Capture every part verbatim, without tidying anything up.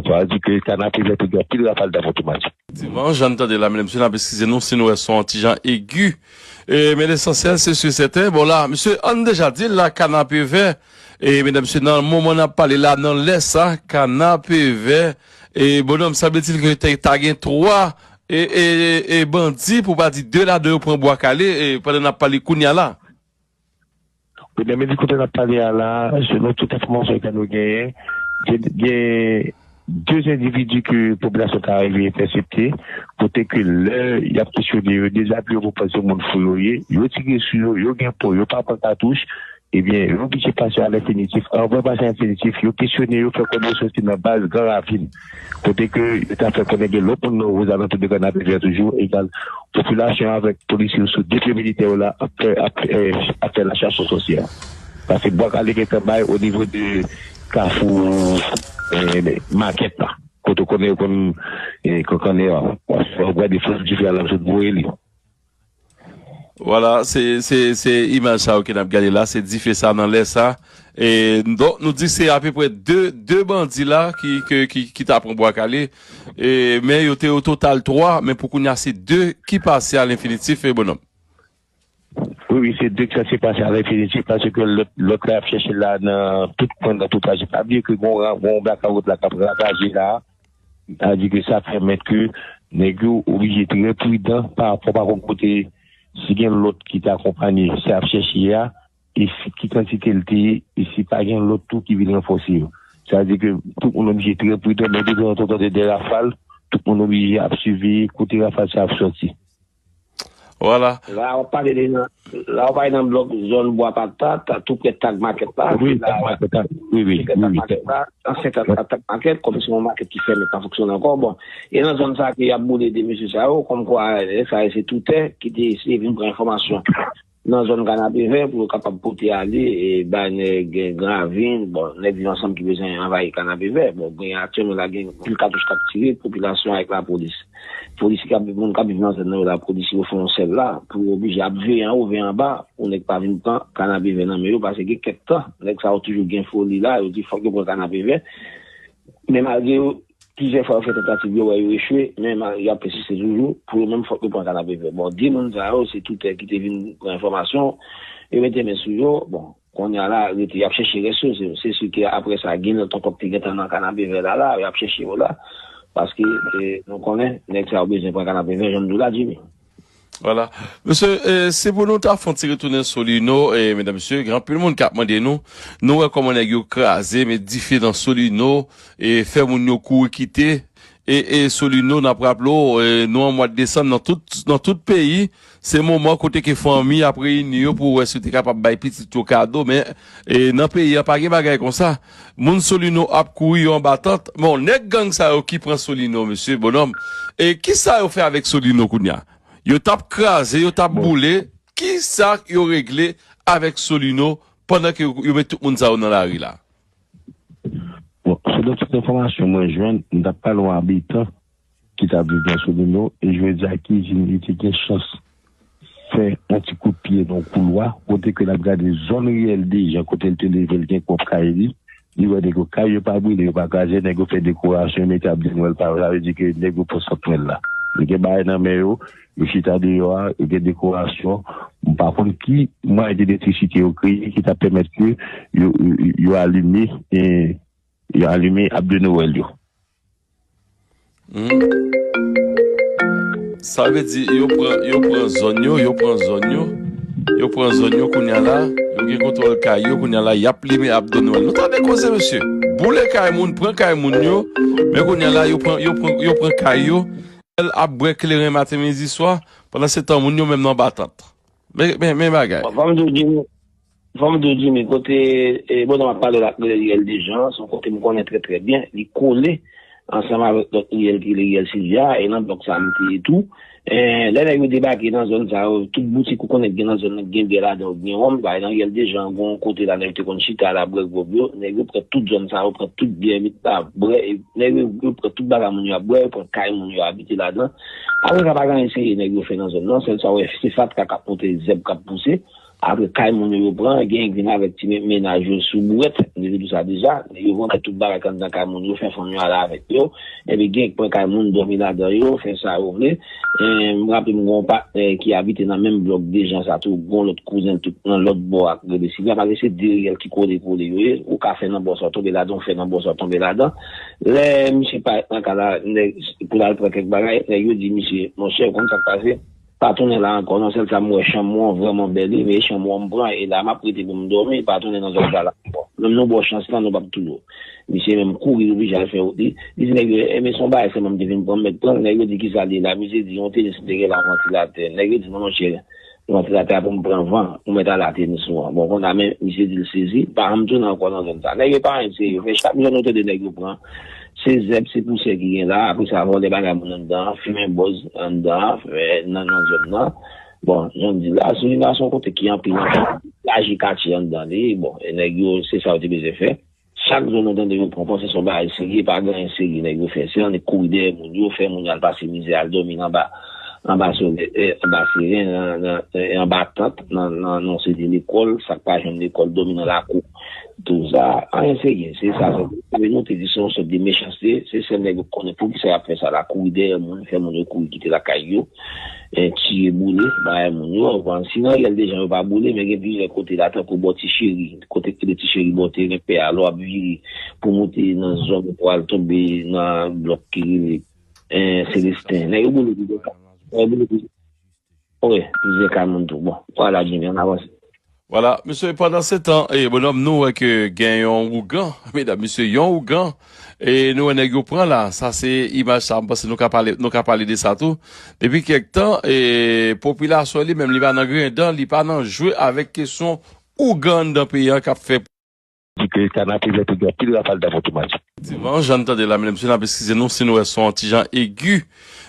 Sa vle di ke Kanapevè te gen anpil rafal nan Fòtomas. Efektivman, jan n tande la, medam mesye, n ap eskize nou si nou wè son an ti jan egi. E, men lesansyèl, se si e sèten. Bon, la, mesye, ann deja di l la, Kanapevè, e, medam mesye, nan moman n ap pale la, nan lè sa, Kanapevè, e, bonòm, sanble-t-il ke te, ta gen twa, e, e, e, e bandi, pou pa di de ladan yo pran bwa kale, e, pandan n ap pale kounye a la. Wi, nan mezi kote n ap pale a la, selon tout enfòmasyon ke nou genyen, gen, gen de endividi ke popilasyon ta rive entèsepte, kote ke lè y ap kesyone yo, dezabiye yo pou panse moun fou yo ye, yo tire sou yo, yo gen pon, yo pa pran katouch, ebyen, yo oblije pase a lenfinitif. Anvan pase a lenfinitif, yo kesyone yo, fè konnen yo soti nan baz Gran Ravin, kote ke yo ta fè konnen gen lòt moun nan ozalantou de Kanapevè toujou, egal. Popilasyon avèk polisye yo sou de pye militè yo la ap fè, ap, eh, ap fè lachas o sòsyè. Paske bwa kale gentan bay o nivo de kafou, eh, makèt la. Kote w konnen yo konn, eh, kankannen an. Paske w ap gade fòs dife a l ap sot voye li. Vwala, se, se, se imaj sa yo ke n ap gade la, se dife sa nan lè sa. E, donk, nou di se apeprè de, de bandi la ki, ki, ki, ki ta pran bwa kale. E, men yo te o total twa, men pou kounye a se de ki pase a lenfinitif, e bonòm. Wi, wi, se de ki sanse pase a lenfinitif, paske lòt, lòt la y ap chèche la nan tout kwen, nan tout trajè. Pa bliye ke gon ra-, gon blakawout la k ap ravaje la. Sa vle di ke sa pèmèt ke nèg yo oblije trè pridan pa rapò pa konn kote si gen lòt ki te akonpanye sa y ap chèche a, e si ki kantite l te ye, e si pa gen lòt tou ki vin ranfòse yo. Sa vle di ke tout moun oblije trè pridan, men de tanzantan w tande de rafal, tout moun oblije ap siveye kote rafal sa ap sòti. Vwala. La, w ap pale de nan, la, w ap pale nan blòk zòn Bwa Patat, tou prè Tag Makèt la. Wi, se la, Tag Makèt la. Wi, wi, wi, wi. Tag Makèt la, ansyen Tag, Tag Makèt, kòm se yon makèt ki fèmen, pa fonksyone ankò. Bon, e nan zòn sa ke y ap boule de mesye sa yo, kòmkwa, eh, sa yo se toutè ki te eseye vin pran enfòmasyon nan zòn Kanapevè pou yo kapab pote ale, e, bay nèg Gran Ravin, bon, nèg Viv Ansanm ki bezwen anvayi Kanapevè. Bon, gen aktyèlman la, gen pil katouch k ap tire, popilasyon avèk lapolis. Polis ki ap, moun k ap viv nan zòn nan yo la, polis yo fè yon sèl la, pou yo oblije ap veye anwo, veye anba, pou nèg pa vin pran Kanapevè nan men yo, paske gen kèk tan, nèg sa yo toujou gen foli la, yo di fòk yo pran Kanapevè. Men malgre yo, plizyè fwa yo fè tantativ, yo wè yo echwe, men ma-, y ap pèsiste toujou, pou yo menm fòk yo pran Kanapevè. Bon, de moun sa yo, se toutè ki te vin pran enfòmasyon, yo mete men sou yo, bon, kounye a la, rete, y ap chèche rès yo, se, se si ke apre sa, gen lòt ankò ki te gentan nan Kanapevè la, la, y ap chèche yo la, paske, eh, nou konnen, nèg sa yo bezwen pran Kanapevè, jan m di w la, Jimmy. Vwala. Mesye, eh, se pou nou ta fè yon ti retounen Solino, eh, medam, mesye, gen anpil moun k ap mande nou, nou wè kòman nèg yo kraze, met dife nan Solino, e fè moun yo kouri kite, e, e Solino, n ap raple w, e, nou an mwa desanm, nan tout, nan tout peyi, se moman kote ke fanmi ap reyini yo pou wè si yo te kapab bay pitit yo kado, men, e, nan peyi an, pa gen bagay konsa. Moun Solino ap kouri yo anba tant. Bon, nèg gang sa yo ki pran Solino, mesye, bonòm, e kisa yo fè avèk Solino kounye a? Yo t ap kraze, yo t ap boule. Kisa yo regle avèk Solino pandan ke yo, yo met tout moun sa yo nan lari la? Bon, selon tout enfòmasyon mwen jwenn, m t ap pale yon abitan ki t ap viv nan Solino, e jodi a ki vin, li te gen chans fè yon ti kout pye nan yon koulwa, kote ke l ap gade zòn riyèl Dejan, kote l te leve, l gen pwòp kay li, li wè nèg yo, kay yo pa brile, yo pa kraze, nèg yo fè dekorasyon, yo mete Abdi Nwèl pa yo, sa vle di ke nèg yo pran sant Nwèl la. Yo gen bagay nan men yo, yo chita deyò a, yo gen dekorasyon. M pa konn ki mwayen de elektrisite yo kreye ki ta pèmèt ke yo, yo, yo alime, e, yo alime Abdi Nwèl yo. Hmm. Sa vle di, yo pran, yo pran zòn yo, yo pran zòn yo, yo pran zòn yo kounye a la, yo gen kontwòl kay yo kounye a la, y ap limen Abdi Nwèl. Nou tande koze, mesye. Boule kay moun, pran kay moun yo, men kounye a la, yo pran, yo pran, yo pran kay yo. L ap bwè kleren maten, midi, swa, pandan se tan moun yo menm nan batant. Men, men, men bagay. Bon, fò m di w, Jimmy, fò m di w, Jimmy, kote, e, bonè m ap pale la, riyèl Dejan, se yon kote m konnen trè, trè byen. Li kole ansanm avèk lòt riyèl ki rele riyèl Silvya, e nan blòk sa a m te ye tou. E, lè nèg yo debake nan zòn sa yo, tout boutik ou konnen ki gen nan zòn nan, gen byè ladan, gen wonm, bay nan riyèl Dejan, gen yon kote la, nèg yo te konn chita la, bwè gwòg yo, nèg yo pran tout zòn sa yo, pran tout byè, met la, bwè, e, nèg yo, yo pran tout bagay moun yo ap bwè, yo pran kay moun yo abite ladan. Apre sa, pa gen anyen serye nèg yo fè nan zòn nan, sèl sa w wè, se fatra k ap monte, zèb k ap pouse. Apre kay moun yo, yo pran, gen k vin avèk ti men- mennaj yo sou bwèt, m te di w sa deja, yo pran tout bagay k anndan kay moun yo, fè fanm yo ale avèk yo, epi gen k pran kay moun, dòmi ladan yo, fè sa yo vle. E, m raple m gen yon patnè ki abite nan menm blòk de jan sa tou, gen yon lòt kouzen l tou nan lòt bò a k rele Sylvia, malgre se de riyèl ki kole kole yo ye, ou ka fè nan bò sa w tonbe ladan, ou fè nan bò sa w tonbe ladan. Lè misye parèt nan kay la, nèg, pou l al pran kèk bagay, nèg yo di misye, monchè, ou konn sa k pase? Pa tounen la ankò non, sèl sa m wè, chanm ou an vrèman bèl wi, men chanm ou an m pran, e la m ap rete pou m dòmi, pa tounen nan zòn sa la ankò. Menm nou ba w chans lan, nou p ap touye w. Misye menm kouri, li oblije al fè wout li. Li di nèg yo, e men se yon bagay sèlman m te vin pran, m mèt pran l. Nèg yo di kisa l ye la, misye di yon tenis m te gen la, yon vantilatè. Nèg yo di non monchè, vantilatè a pou m pran van, ou mèt al a tenis ou an. Bon, kounye a men, misye di l sezi, pa janm tounen ankò nan zòn sa. Nèg yo pa anyen serye, fè chak jou nou tande nèg yo pran. Se zèb, se pousyè ki gen la, apre sa vòlè bagay moun anndan an, fimen bòz anndan an, fè nan nan zòn nan. Bon, jan m di la, se yon, se yon kote ki anpil, anpil, laji katye anndan li, bon, e nèg yo, se sa yo te bezwen fè. Chak zòn nou tande yo pran, panse se yon bagay serye, pa gen anyen serye nèg yo fè. Se annik kouri dèyè moun yo, fè moun yo al pase mizè, al dòmi anba, anba sole-, e, anba seren, nan, nan, e, anba tant, nan, nan, nan se de lekòl, sa k pa jwenn lekòl, dòmi nan lakou. Tou sa, anyen serye, se sa, se, se nou te di se yon sòt de mechanste, se sèl nèg yo konnen poukisa y ap fè sa la, kouri dèyè moun, fè moun yo kouri kite lakay yo, e, tiye, boule, bay moun yo, bon, si nan riyèl de jan yo pa boule, men gen plizyè kote la, tankou bò Ti Cheri, kote ki rele Ti Cheri, bò teren pè a, lè w ap vire pou moute nan zòn pou al tonbe nan blòk ki rele, e, Selesten. Nèg yo boule plizyè ka. Nèg yo boule plizyè. Wi, plizyè ka moun tou. Bon, vwala, Jimmy, ann avanse. Vwala, mesye, pandan se tan, e, bonòm, nou wè ke gen yon ougan, medam, mesye, yon ougan, e nou wè nèg yo pran la. Sa se imaj sa, m panse nou ka pale, nou ka pale de sa tou. Depi kèk tan, e, popilasyon li menm, li pa nan grendan, li pa nan jwe avèk kesyon ougan anndan peyi an k ap fè. Di ke Kanapevè te gen anpil rafal nan Fòtomas. Efektivman, jan n tande la, medam, mesye, n ap eskize nou si nou wè son ti jan egi.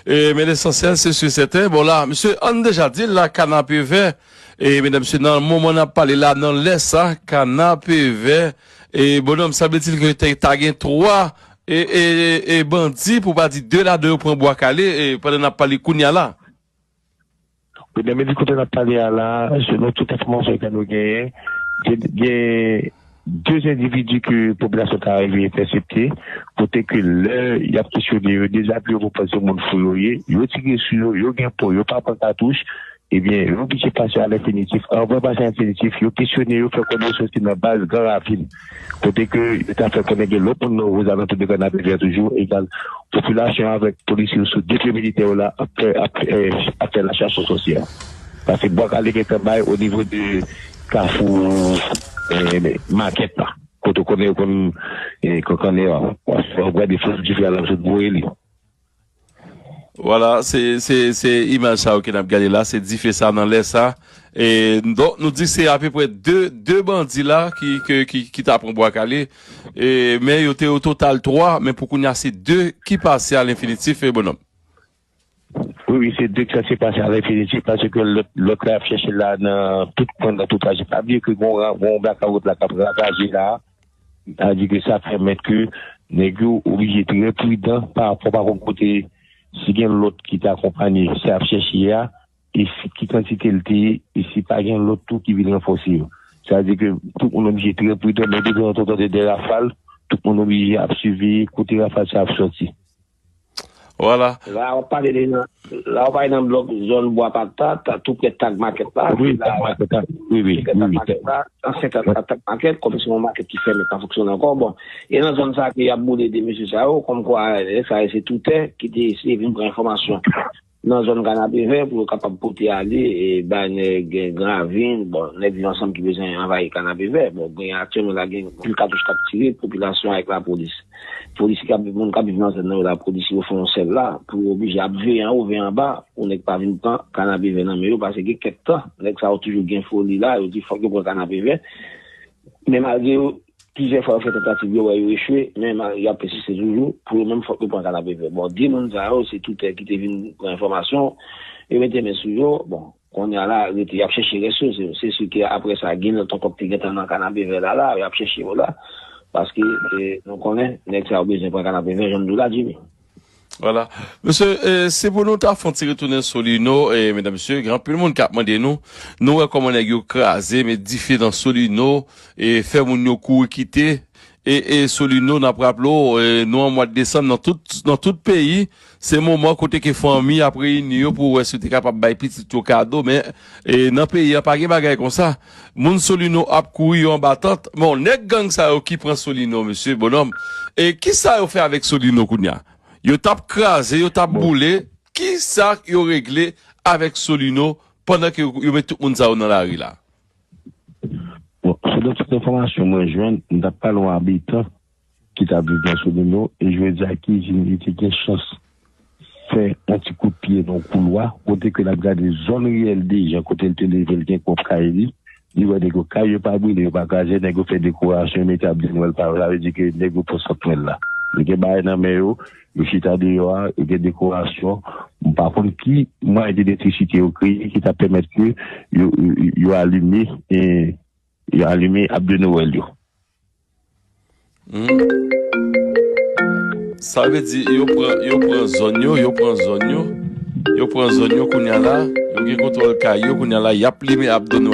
E, men lesansyèl, se si sèten. Bon, la, mesye, ann deja di l la, Kanapevè, e, medam, mesye, nan moman n ap pale la, nan lè sa, Kanapevè, e, bonòm, sanbletilke ta gen twa, e, e, e, e bandi, pou pa di de ladan yo pran bwa kale, e, pandan n ap pale kounye a la. Wi, nan minit kote n ap pale a la, selon tout enfòmasyon ke nou genyen, gen, gen de endividi ke popilasyon ta rive entèsepte, kote ke lè y ap kesyone yo, dezabiye yo pou panse moun fou yo ye, yo tire sou yo, yo gen pon, yo pa pran katouch, ebyen, yo oblije pase a lenfinitif. Anvan pase a lenfinitif, yo kesyone yo, fè konnen yo soti nan baz Gran Ravin, kote ke yo ta fè konnen gen lòt moun nan ozalantou de Kanapevè toujou, egal popilasyon avèk polisye yo sou de pye militè yo la ap fè, ap, eh, ap fè la chasse aux sorcières. Paske bwa kale gentan bay o nivo de kafou, eh, makèt la. Kote w konnen yo konn, eh, kankannen an. Paske w gade fòs dife a l ap sot voye li. Vwala, se, se, se imaj sa yo ke n ap gade la, se dife sa nan lè sa. E, donk, nou di se apeprè de, de bandi la ki, ki, ki, ki ta pran bwa kale. E, men yo te o total twa, men pou kounye a se de ki pase a lenfinitif, e bonòm. Wi, wi, se de ki sanse pase a lenfinitif, paske lòt, lòt la y ap chèche la nan tout kwen, nan tout trajè. Pa bliye ke gon ra-, gon blakawout la k ap ravaje la. Sa vle di ke sa pèmèt ke nèg yo oblije trè pridan pa rapò pa kont kote si gen lòt ki te akonpanye sa y ap chèche a, e si ki kantite l te ye, e si pa gen lòt tou ki vin ranfòse yo. Sa vle di ke tout moun oblije trè pridan, men detanzantan w tande de rafal, tout moun oblije ap siveye kote rafal sa ap sòti. Vwala. La, w ap pale de nan, la, w ap pale nan blòk zòn Bwa Patat, tou prè Tag Market la. Wi, se la, Tag Market la. Wi, wi, tou prè Tag Market la, ansyen Tag, Tag Market, kòm se yon makèt ki fèmen, pa fonksyone ankò. Bon, e nan zòn sa ke y ap boule de mesye sa yo, kòmkwa, eh, sa yo se toutè ki te eseye vin pran enfòmasyon nan zòn Kanapevè pou yo kapab pote ale, e, bay nèg Gran Ravin, bon, nèg Viv Ansanm ki bezwen anvayi Kanapevè. Bon, gen aktyèlman la, gen pil katouch k ap tire, popilasyon avèk lapolis. Polis ki ap, moun k ap viv nan zòn nan yo, lapolis yo fè yon sèl la, pou yo oblije ap veye anwo, veye anba, pou nèg pa vin pran Kanapevè nan men yo, paske gen kèk tan, nèg sa yo toujou gen foli la, yo di fòk yo pran Kanapevè. Men malgre yo, plizyè fwa yo fè tantativ, yo wè yo echwe, men ma-, y ap pèsiste toujou, pou yo menm fòk yo pran Kanapevè. Bon, de moun sa yo, se toutè ki te vin pran enfòmasyon, yo mete men sou yo, bon, kounye a la, rete, y ap chèche rès yo, se, se si ke apre sa, gen lòt ankò ki te gentan nan Kanapevè la, la, y ap chèche yo la, paske, eh, nou konnen, nèg sa yo bezwen pran Kanapevè, jan m di w la, Jimmy. Vwala. Mesye, eh, se pou nou ta fè yon ti retounen Solino, eh, medam, mesye, gen anpil moun k ap mande nou. Nou wè kòman nèg yo kraze, met dife nan Solino, e fè moun yo kouri kite. E, e Solino, n ap raple w, eh, nou an mwa desanm, nan tout, nan tout peyi, se moman kote ke fanmi ap reyini yo pou wè si yo te kapab bay pitit yo kado, men, eh, nan peyi an, pa gen bagay konsa. Moun Solino ap kouri yo anba tant. Bon, nèg gang sa yo ki pran Solino, mesye, bonòm. E kisa yo fè avèk Solino kounye a? Yo t ap kraze, yo t ap Bon. boule. Kisa yo regle avèk Solino pandan ke yo, yo met tout moun sa yo nan lari la? Bon, selon tout enfòmasyon mwen jwenn, m t ap pale yon abitan ki t ap viv nan Solino, e jodi a ki vin, li te gen chans fè yon ti kout pye nan yon koulwa, kote ke l ap gade zòn riyèl Dejan, kote l te leve, l gen kòb kay li, li wè nèg yo, kay yo pa brile, yo pa kraze, nèg yo fè dekorasyon, yo mete Abdel Noël pa yo, sa vle di ke nèg yo pran sant Nwèl la. Yo gen bagay nan men yo, yo chita deyò a, yo gen dekorasyon. M pa konn ki mwayen de elektrisite yo kreye ki ta pèmèt ke yo, yo, yo alime, e, yo alime Abdel Noël yo. Hmm. Sa vle di, yo pran, yo pran zòn yo, yo pran zòn yo, yo pran zòn yo kounye a la, yo gen kontwòl kay yo kounye a la, y ap limen Abdel Noël.